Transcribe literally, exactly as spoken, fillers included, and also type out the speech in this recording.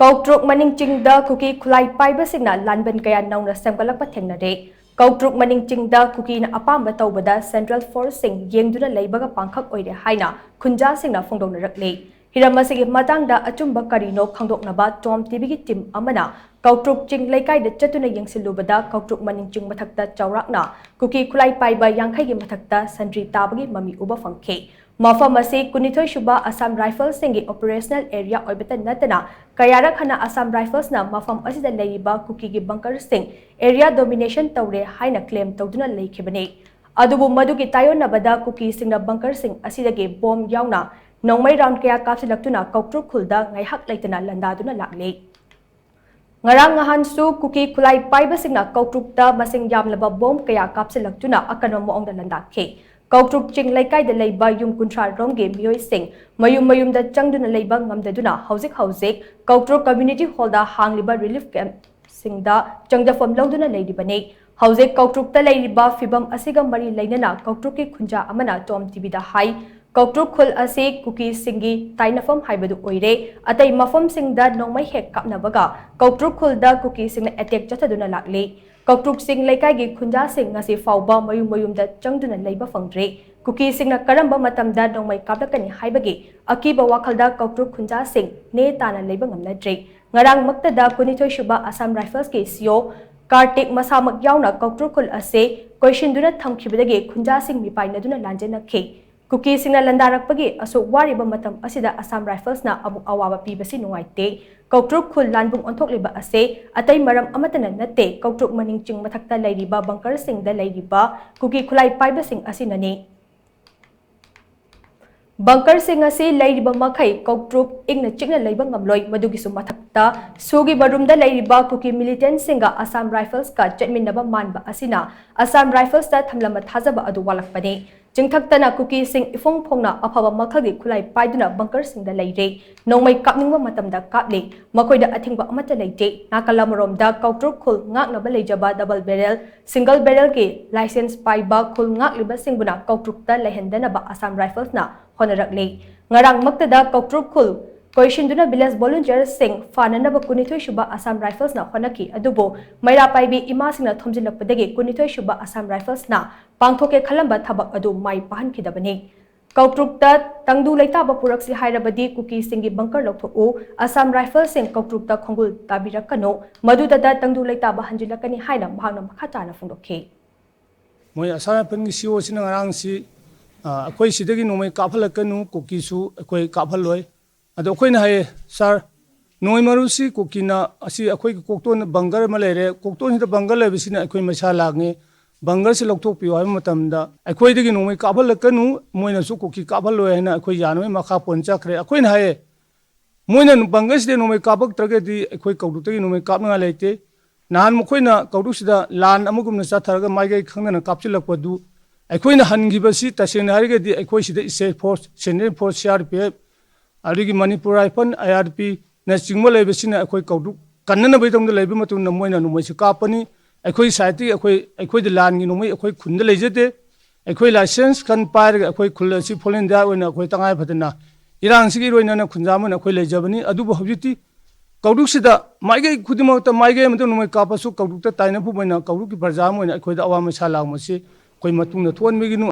ꯀꯧꯇ꯭ꯔꯨꯛ ꯃꯅꯤꯡ ꯆꯤꯡꯗ ꯀꯨꯀꯤ ꯈꯨꯠꯂꯥꯏ ꯄꯥꯏꯕꯁꯤꯡꯅ ꯂꯥꯟꯕꯟ ꯀꯌꯥ ꯅꯧꯅ ꯁꯦꯝꯒꯠꯂꯛꯄ ꯊꯦꯡꯅꯔꯦ꯫ ꯀꯧꯇ꯭ꯔꯨꯛ ꯃꯅꯤꯡ ꯆꯤꯡꯗ ꯀꯨꯀꯤꯅ ꯑꯄꯥꯝꯕ ꯇꯧꯕꯗ ꯁꯦꯟꯇ꯭ꯔꯦꯜ ꯐꯣꯔꯁꯁꯤꯡ ꯌꯦꯡꯗꯨꯅ ꯂꯩꯕꯒ ꯄꯥꯡꯈꯛ ꯑꯣꯏꯔꯦ ꯍꯥꯏꯅ ꯈꯨꯟꯖꯥꯁꯤꯡꯅ ꯐꯣꯡꯗꯣꯛꯅꯔꯛꯂꯤ꯫ ꯍꯤꯔꯝ ꯑꯁꯤꯒꯤ ꯃꯇꯥꯡꯗ ꯑꯆꯨꯝꯕ ꯀꯔꯤꯅꯣ ꯈꯪꯗꯣꯛꯅꯕ ꯇꯣꯝ ꯇꯤꯚꯤꯒꯤ ꯇꯤꯝ ꯑꯃꯅ ꯀꯧꯇ꯭ꯔꯨꯛ ꯆꯤꯡ ꯂꯩꯀꯥꯏꯗ ꯆꯠꯇꯨꯅ ꯌꯦꯡꯁꯤꯜꯂꯨꯕꯗ ꯀꯧꯇ꯭ꯔꯨꯛ ꯃꯅꯤꯡ ꯆꯤꯡ ꯃꯊꯛꯇ ꯆꯥꯎꯔꯥꯛꯅ ꯀꯨꯀꯤ ꯈꯨꯠꯂꯥꯏ ꯄꯥꯏꯕ ꯌꯥꯡꯈꯩꯒꯤ ꯃꯊꯛꯇ ꯁꯟꯇ꯭ꯔꯤ ꯇꯥꯕꯒꯤ ꯃꯃꯤ ꯎꯕ ꯐꯪꯈꯤ꯫ ꯃꯐꯝ ꯑꯁꯤ ꯀꯨꯟꯅꯤꯊꯣꯏ ꯁꯨꯕ ꯑꯁꯥꯝ ꯔꯥꯏꯐꯜꯁꯤꯡꯒꯤ ꯑꯣꯄꯔꯦꯁꯅꯦꯜ ꯑꯦꯔꯤꯌꯥ ꯑꯣꯏꯕꯇ ꯅꯠꯇꯅ ꯀꯌꯥꯔꯛ ꯍꯟꯅ ꯑꯁꯥꯝ ꯔꯥꯏꯐꯜꯁꯅ ꯃꯐꯝ ꯑꯁꯤꯗ ꯂꯩꯔꯤꯕ ꯀꯨꯀꯤꯒꯤ ꯕꯪꯀꯔꯁꯤꯡ ꯑꯦꯔꯤꯌꯥ ꯗꯣꯃꯤꯅꯦꯁꯟ ꯇꯧꯔꯦ ꯍꯥꯏꯅ ꯀ꯭ꯂꯦꯝ ꯇꯧꯗꯨꯅ ꯂꯩꯈꯤꯕꯅꯤ꯫ ꯑꯗꯨꯕꯨ ꯃꯗꯨꯒꯤ ꯇꯥꯏꯑꯣꯟꯅꯕꯗ ꯀꯨꯀꯤꯁꯤꯡꯅ ꯕꯪꯀꯔꯁꯤꯡ ꯑꯁꯤꯗꯒꯤ ꯕꯣꯝ ꯌꯥꯎꯅ ꯅꯣꯡꯃꯩ ꯔꯥꯎꯟ ꯀꯌꯥ ꯀꯥꯞꯁꯤꯜꯂꯛꯇꯨꯅ ꯀꯧꯇ꯭ꯔꯨꯛ ꯈꯨꯜꯗ ꯉꯥꯏꯍꯥꯛ ꯂꯩꯇꯅ ꯂꯥꯟꯗꯥꯗꯨꯅ ꯂꯥꯛꯂꯤ꯫ ꯉꯔꯥꯡ ꯅꯍꯥꯟꯁꯨ ꯀꯨꯀꯤ ꯈꯨꯠꯂꯥꯏ ꯄꯥꯏꯕꯁꯤꯡꯅ ꯀꯧꯇ꯭ꯔꯨꯛꯇ ꯃꯁꯤꯡ ꯌꯥꯝꯂꯕ ꯕꯣꯝ ꯀꯌꯥ ꯀꯥꯞꯁꯤꯜꯂꯛꯇꯨꯅ ꯑꯀꯟꯕ ꯃꯑꯣꯡꯗ ꯂꯥꯟꯗꯥꯈꯤ꯫ ꯀꯧꯇ꯭ꯔꯨꯛ ꯆꯤꯡ ꯂꯩꯀꯥꯏꯗ ꯂꯩꯕ ꯌꯨꯝ ꯀꯨꯟꯊ꯭ꯔꯥ ꯔꯣꯝꯒꯤ ꯃꯤꯑꯣꯏꯁꯤꯡ ꯃꯌꯨꯝ ꯃꯌꯨꯝꯗ ꯆꯪꯗꯨꯅ ꯂꯩꯕ ꯉꯝꯗꯗꯨꯅ ꯍꯧꯖꯤꯛ ꯍꯧꯖꯤꯛ ꯀꯧꯇ꯭ꯔꯨꯛ ꯀꯝꯃ꯭ꯌꯨꯅꯤꯇꯤ ꯍꯣꯜꯗ ꯍꯥꯡꯂꯤꯕ ꯔꯤꯂꯤꯐ ꯀꯦꯝꯞꯁꯤꯡꯗ ꯆꯪꯖꯐꯝ ꯂꯧꯗꯨꯅ ꯂꯩꯔꯤꯕꯅꯤ꯫ ꯍꯧꯖꯤꯛ ꯀꯧꯇ꯭ꯔꯨꯛꯇ ꯂꯩꯔꯤꯕ ꯐꯤꯕꯝ ꯑꯁꯤꯒ ꯃꯔꯤ ꯂꯩꯅꯅ ꯀꯧꯇ꯭ꯔꯨꯛꯀꯤ ꯈꯨꯟꯖꯥ ꯑꯃꯅ ꯇꯣꯝ ꯇꯤꯚꯤꯗ ꯍꯥꯏ, ꯀꯧꯇ꯭ꯔꯨꯛ ꯈꯨꯜ ꯑꯁꯤ ꯀꯨꯀꯤꯁꯤꯡꯒꯤ ꯇꯥꯏꯅꯐꯝ ꯍꯥꯏꯕꯗꯨ ꯑꯣꯏꯔꯦ꯫ ꯑꯇꯩ ꯃꯐꯝꯁꯤꯡꯗ ꯅꯣꯡꯃꯩ ꯍꯦꯛ ꯀꯥꯞꯅꯕꯒ ꯀꯧꯇ꯭ꯔꯨꯛ ꯈꯨꯜꯗ ꯀꯨꯀꯤꯁꯤꯡꯅ ꯑꯦꯇꯦꯛ ꯆꯠꯊꯗꯨꯅ ꯂꯥꯛꯂꯤ꯫ ꯀꯧꯇ꯭ꯔꯨꯛ ꯆꯤꯡ ꯂꯩꯀꯥꯏꯒꯤ ꯈꯨꯟꯖꯥꯁꯤꯡ ꯉꯁꯤ ꯐꯥꯎꯕ ꯃꯌꯨꯝ ꯃꯌꯨꯝꯗ ꯆꯪꯗꯨꯅ ꯂꯩꯕ ꯐꯪꯗ꯭ꯔꯤ꯫ ꯀꯨꯀꯤꯁꯤꯡꯅ ꯀꯔꯝꯕ ꯃꯇꯝꯗ ꯅꯣꯡꯃꯩ ꯀꯥꯞꯂꯛꯀꯅꯤ ꯍꯥꯏꯕꯒꯤ ꯑꯀꯤꯕ ꯋꯥꯈꯜꯗ ꯀꯧꯇ꯭ꯔꯨꯛ ꯈꯨꯟꯖꯥꯁꯤꯡ ꯅꯦ ꯇꯥꯅ ꯂꯩꯕ ꯉꯝꯅꯗ꯭ꯔꯤ꯫ ꯉꯔꯥꯡꯃꯛꯇꯗ ꯀꯨꯟꯅꯤꯊꯣꯏ ꯁꯨꯕ ꯑꯁꯥꯝ ꯔꯥꯏꯐꯜꯁꯀꯤ ꯁꯤꯑꯣ ꯀꯥꯔꯇꯤꯛ ꯃꯁꯥꯃꯛ ꯌꯥꯎꯅ ꯀꯧꯇ꯭ꯔꯨꯛ ꯈꯨꯜ ꯑꯁꯤ ꯀꯣꯏꯁꯤꯟꯗꯨꯅ ꯊꯝꯈꯤꯕꯗꯒꯤ ꯈꯨꯟꯖꯥꯁꯤꯡ ꯃꯤꯄꯥꯏꯅꯗꯨꯅ ꯂꯥꯟꯖꯦꯟꯅꯈꯤ꯫ ꯀꯨꯀꯤꯁꯤꯡꯅ ꯂꯥꯟꯗꯥꯔꯛꯄꯒꯤ ꯑꯁꯨꯛ ꯋꯥꯔꯤꯕ ꯃꯇꯝ ꯑꯁꯤꯗ ꯑꯁꯥꯝ ꯔꯥꯏꯐꯜꯁꯅ ꯑꯃꯨꯛ ꯑꯋꯥꯕ ꯄꯤꯕꯁꯤ ꯅꯨꯡꯉꯥꯏꯇꯦ꯫ ꯀꯧꯇ꯭ꯔꯨꯛ ꯈꯨꯜ ꯂꯥꯟꯕꯨꯡ ꯑꯣꯟꯊꯣꯛꯂꯤꯕ ꯑꯁꯤ ꯑꯇꯩ ꯃꯔꯝ ꯑꯃꯠꯇꯅ ꯅꯠꯇꯦ, ꯀꯧꯇ꯭ꯔꯨꯛ ꯃꯅꯤꯡ ꯆꯤꯡ ꯃꯊꯛꯇ ꯂꯩꯔꯤꯕ ꯕꯪꯀꯔꯁꯤꯡꯗ ꯂꯩꯔꯤꯕ ꯀꯨꯀꯤ ꯈꯨꯠꯂꯥꯏ ꯄꯥꯏꯕꯁꯤꯡ ꯑꯁꯤꯅꯅꯤ꯫ ꯕꯪꯀꯔꯁꯤꯡ ꯑꯁꯤ ꯂꯩꯔꯤꯕ ꯃꯈꯩ ꯀꯧꯇ꯭ꯔꯨꯛ ꯏꯪꯅ ꯆꯤꯛꯅ ꯂꯩꯕ ꯉꯝꯂꯣꯏ꯫ ꯃꯗꯨꯒꯤꯁꯨ ꯃꯊꯛꯇ ꯁꯨꯒꯤ ꯃꯔꯨꯝꯗ ꯂꯩꯔꯤꯕ ꯀꯨꯀꯤ ꯃꯤꯂꯤꯇꯦꯟꯠꯁꯤꯡꯒ ꯑꯁꯥꯝ ꯔꯥꯏꯐꯜꯁꯀ ꯆꯠꯃꯤꯟꯅꯕ ꯃꯥꯟꯕ ꯑꯁꯤꯅ ꯑꯁꯥꯝ ꯔꯥꯏꯐꯜꯁꯇ ꯊꯝꯂꯝꯕ ꯊꯥꯖꯕ ꯑꯗꯨ ꯋꯥꯠꯂꯛꯄꯅꯤ꯫ ꯆꯤꯡꯊꯛꯇꯅ ꯀꯨꯀꯤꯁꯤꯡ ꯏꯐꯣꯡ ꯐꯣꯡꯅ ꯑꯐꯕ ꯃꯈꯜꯒꯤ ꯈꯨꯠꯂꯥꯏ ꯄꯥꯏꯗꯨꯅ ꯕꯪꯀꯔꯁꯤꯡꯗ ꯂꯩꯔꯦ꯫ ꯅꯣꯡꯃꯩ ꯀꯥꯞꯅꯤꯡꯕ ꯃꯇꯝꯗ ꯀꯥꯞꯂꯤ꯫ ꯃꯈꯣꯏꯗ ꯑꯊꯤꯡꯕ ꯑꯃꯠꯇ ꯂꯩꯇꯦ꯫ ꯅꯥꯀꯜ ꯑꯃꯔꯣꯝꯗ ꯀꯧꯇ꯭ꯔꯨꯛ ꯈꯨꯜ ꯉꯥꯛꯅꯕ ꯂꯩꯖꯕ ꯗꯕꯜ ꯕꯦꯔꯦꯜ, ꯁꯤꯡꯒꯜ ꯕꯦꯔꯦꯜꯒꯤ ꯂꯥꯏꯁꯦꯟꯁ ꯄꯥꯏꯕ ꯈꯨꯜ ꯉꯥꯛꯂꯤꯕꯁꯤꯡꯕꯨꯅ ꯀꯧꯇ꯭ꯔꯨꯛꯇ ꯂꯩꯍꯟꯗꯅꯕ ꯑꯁꯥꯝ ꯔꯥꯏꯐꯜꯁꯅ ꯍꯣꯠꯅꯔꯛꯂꯤ꯫ ꯉꯔꯥꯡꯃꯛꯇꯗ ꯀꯧꯇ꯭ꯔꯨꯛ ꯈꯨꯜ ꯀꯣꯏꯁꯤꯟꯗꯨꯅ village volunteersꯁꯤꯡ ꯐꯥꯅꯅꯕ ꯀꯨꯟꯅꯤꯊꯣꯏ ꯁꯨꯕ Assam Riflesꯅ ꯍꯣꯠꯅꯈꯤ, ꯑꯗꯨꯕꯨ ꯃꯩꯔꯥ ꯄꯥꯏꯕꯤ ꯏꯃꯥꯁꯤꯡꯅ ꯊꯣꯝꯖꯤꯜꯂꯛꯄꯗꯒꯤ ꯀꯨꯟꯅꯤꯊꯣꯏ ꯁꯨꯕ Assam Riflesꯅ ꯄꯥꯡꯊꯣꯛꯀꯦ ꯈꯜꯂꯝꯕ ꯊꯕꯛ ꯑꯗꯨ ꯃꯥꯏ ꯄꯥꯛꯍꯟꯈꯤꯗꯕꯅꯤ꯫ ꯀꯧꯇ꯭ꯔꯨꯛꯇ ꯇꯪꯗꯨ ꯂꯩꯇꯥꯕ ꯄꯨꯔꯛꯁꯤ ꯍꯥꯏꯔꯕꯗꯤ ꯀꯨꯀꯤꯁꯤꯡꯒꯤ bunker ꯂꯧꯊꯣꯛꯎ꯫ Assam Riflesꯁꯤꯡ ꯀꯧꯇ꯭ꯔꯨꯛꯇ ꯈꯣꯡꯒꯨꯜ ꯇꯥꯕꯤꯔꯛꯀꯅꯨ꯫ ꯃꯗꯨꯗꯇ ꯇꯪꯗꯨ ꯂꯩꯇꯥꯕ ꯍꯟꯖꯤꯜꯂꯛꯀꯅꯤ ꯍꯥꯏꯅ ꯃꯍꯥꯛꯅ ꯃꯈꯥ ꯇꯥꯅ ꯐꯣꯡꯗꯣꯛꯈꯤ꯫ ꯃꯣꯏ ꯑꯁꯥꯝ ꯔꯥꯏꯐꯜꯒꯤ ꯁꯤ ꯑꯣ ꯁꯤꯅ ꯉꯔꯥꯡꯁꯤ, ꯑ, ꯑꯩꯈꯣꯏ ꯁꯤꯗꯒꯤ ꯅꯣꯡꯃꯩ ꯀꯥꯞꯍꯜꯂꯛꯀꯅꯨ, ꯀꯨꯀꯤꯁꯨ ꯑꯩꯈꯣꯏ ꯀꯥꯞꯍꯜꯂꯣꯏ꯫ ꯑꯗꯣ ꯑꯩꯈꯣꯏꯅ ꯍꯥꯏꯌꯦ, "ꯁꯥꯔ, ꯅꯣꯡꯃꯩ ꯃꯔꯨꯁꯤ ꯀꯨꯀꯤꯅ ꯑꯁꯤ ꯑꯩꯈꯣꯏꯒꯤ ꯀꯣꯛꯇꯣꯟ bunker ꯑꯃ ꯂꯩꯔꯦ, ꯀꯣꯛꯇꯣꯟꯁꯤꯗ bunker ꯂꯩꯕꯁꯤꯅ ꯑꯩꯈꯣꯏ ꯃꯩꯁꯥ ꯂꯥꯡꯉꯦ, bunkerꯁꯤ ꯂꯧꯊꯣꯛꯄꯤꯌꯨ" ꯍꯥꯏꯕ ꯃꯇꯝꯗ, "ꯑꯩꯈꯣꯏꯗꯒꯤ ꯅꯣꯡꯃꯩ ꯀꯥꯞꯍꯜꯂꯛꯀꯅꯨ, ꯃꯣꯏꯅꯁꯨ ꯀꯨꯀꯤ ꯀꯥꯞꯍꯜꯂꯣꯏ" ꯍꯥꯏꯅ ꯑꯩꯈꯣꯏ ꯌꯥꯅꯕꯒꯤ ꯃꯈꯥ ꯄꯣꯟꯅ ꯆꯠꯈ꯭ꯔꯦ꯫ ꯑꯩꯈꯣꯏꯅ ꯍꯥꯏꯌꯦ, ꯃꯣꯏꯅ bunkerꯁꯤꯗ ꯅꯣꯡꯃꯩ ꯀꯥꯞꯄꯛꯇ꯭ꯔꯒꯗꯤ ꯑꯩꯈꯣꯏ ꯀꯧꯇ꯭ꯔꯨꯛꯇꯒꯤ ꯅꯣꯡꯃꯩ ꯀꯥꯞꯅꯉꯥꯏ ꯂꯩꯇꯦ꯫ ꯅꯍꯥꯟ ꯃꯈꯣꯏꯅ ꯀꯧꯇ꯭ꯔꯨꯛꯁꯤꯗ ꯂꯥꯟ ꯑꯃꯒꯨꯝꯅ ꯆꯠꯊꯔꯒ ꯃꯥꯏꯀꯩ ꯈꯪꯗꯅ ꯀꯥꯞꯁꯤꯜꯂꯛꯄꯗꯨ, ꯑꯩꯈꯣꯏꯅ ꯍꯟꯈꯤꯕꯁꯤ ꯇꯁꯦꯡꯅ ꯍꯥꯏꯔꯒꯗꯤ ꯑꯩꯈꯣꯏ ꯁꯤꯗ state force, central force, C R P F, ꯑꯗꯒꯤ Manipur Rifle, I R P ꯅꯆꯤꯡꯕ ꯂꯩꯕꯁꯤꯅ ꯑꯩꯈꯣꯏ ꯀꯧꯇ꯭ꯔꯨꯛ ꯀꯟꯅꯅꯕꯒꯤꯗꯃꯛꯇ ꯂꯩꯕ ꯃꯇꯝꯗ ꯃꯣꯏꯅ ꯅꯣꯡꯃꯩꯁꯤ ꯀꯥꯞꯄꯅꯤ꯫ ꯑꯩꯈꯣꯏ side ꯇꯒꯤ ꯑꯩꯈꯣꯏ, ꯑꯩꯈꯣꯏꯗ ꯂꯥꯟꯒꯤ ꯅꯣꯡꯃꯩ ꯑꯩꯈꯣꯏ ꯈꯨꯟꯗ ꯂꯩꯖꯗꯦ꯫ ꯑꯩꯈꯣꯏ license gun ꯄꯥꯏꯔꯒ ꯑꯩꯈꯣꯏ ꯈꯨꯜ ꯑꯁꯤ volunteer ꯑꯣꯏꯅ ꯑꯩꯈꯣꯏ ꯇꯉꯥꯏ ꯐꯗꯅ ꯏꯔꯥꯡꯁꯤꯒꯤ ꯏꯔꯣꯏꯅꯅ ꯈꯨꯟꯖꯥ ꯑꯃ ꯑꯣꯏꯅ ꯑꯩꯈꯣꯏ ꯂꯩꯖꯕꯅꯤ꯫ ꯑꯗꯨꯕꯨ ꯍꯧꯖꯤꯛꯇꯤ ꯀꯧꯇ꯭ꯔꯨꯛꯁꯤꯗ ꯃꯥꯏꯀꯩ ꯈꯨꯗꯤꯡꯃꯛꯇ ꯃꯥꯏꯀꯩ ꯑꯃꯗ ꯅꯣꯡꯃꯩ ꯀꯥꯞꯄꯁꯨ ꯀꯧꯇ꯭ꯔꯨꯛꯇ ꯇꯥꯏꯅꯐꯝ ꯑꯣꯏꯅ ꯀꯧꯇ꯭ꯔꯨꯛꯀꯤ ꯄ꯭ꯔꯖꯥ ꯑꯃ ꯑꯣꯏꯅ ꯑꯩꯈꯣꯏꯗ ꯑꯋꯥ ꯃꯩꯁꯥ ꯂꯥꯡꯕꯁꯤ ꯑꯩꯈꯣꯏ ꯃꯇꯨꯡꯗ ꯊꯣꯛꯍꯟꯕꯤꯒꯅꯨ꯫